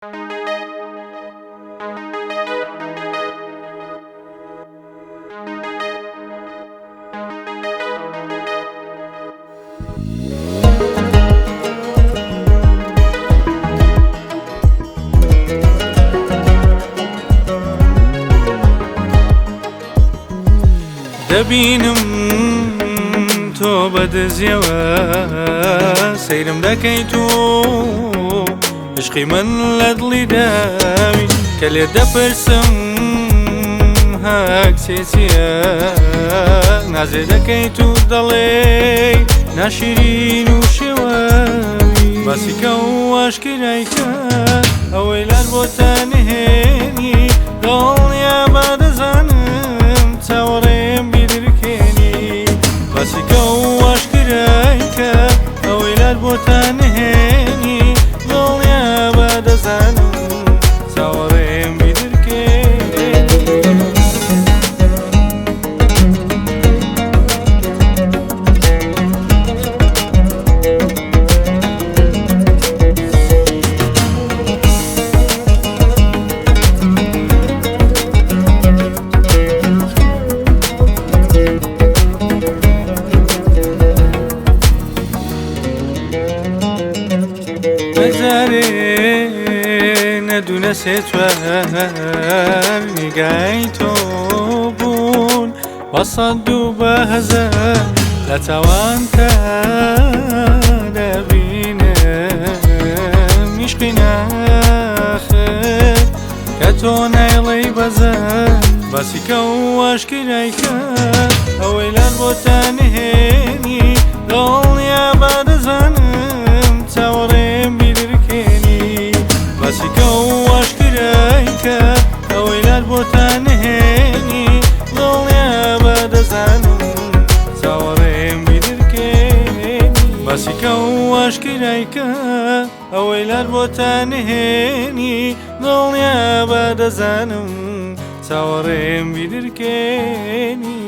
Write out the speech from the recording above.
دەبینم تۆ بەدزیەوە سەیرم دەکەیت و عشقی من لە دڵی داوی، کە لێ دەپرسم هەکسێ چییە، نازێ دەکەیت و دەڵێی ناشیرین و شێواوی. باسیکە و ئاشکرایکە ئەوەی لار بۆتە نهێنی، دڵنیا بە دەزانم چاوەڕێم بیدرکێنی. باسیکە و ئاشکرایکە ئەوەی لار بۆتە نهێنی، دڵنیا بە دەزانم چاوەڕێم بیدرکێنی. نەجارێ نەدوو نەسێ چوار نیگای تۆ بوون بە سەد و بە هەزار، لە چاوانتا دەبینم عیشقی ناخر کە تۆ نایڵێی بەزار. باسیکە و ئاشکرایکە ئەوەی لار بۆتە نهێنی، دڵنیا بە دەزانم چاوەڕێم بیدرکێنی. باسیکە و ئاشکرایکە ئەوەی لار بۆتە نهێنی، دڵنیا بە دەزانم چاوەڕێم بیدرکێنی. باسیکە و ئاشکرایکە ئەوەی لار بۆتە نهێنی، دڵنیا بە دەزانم چاوەڕێم بیدرکێنی.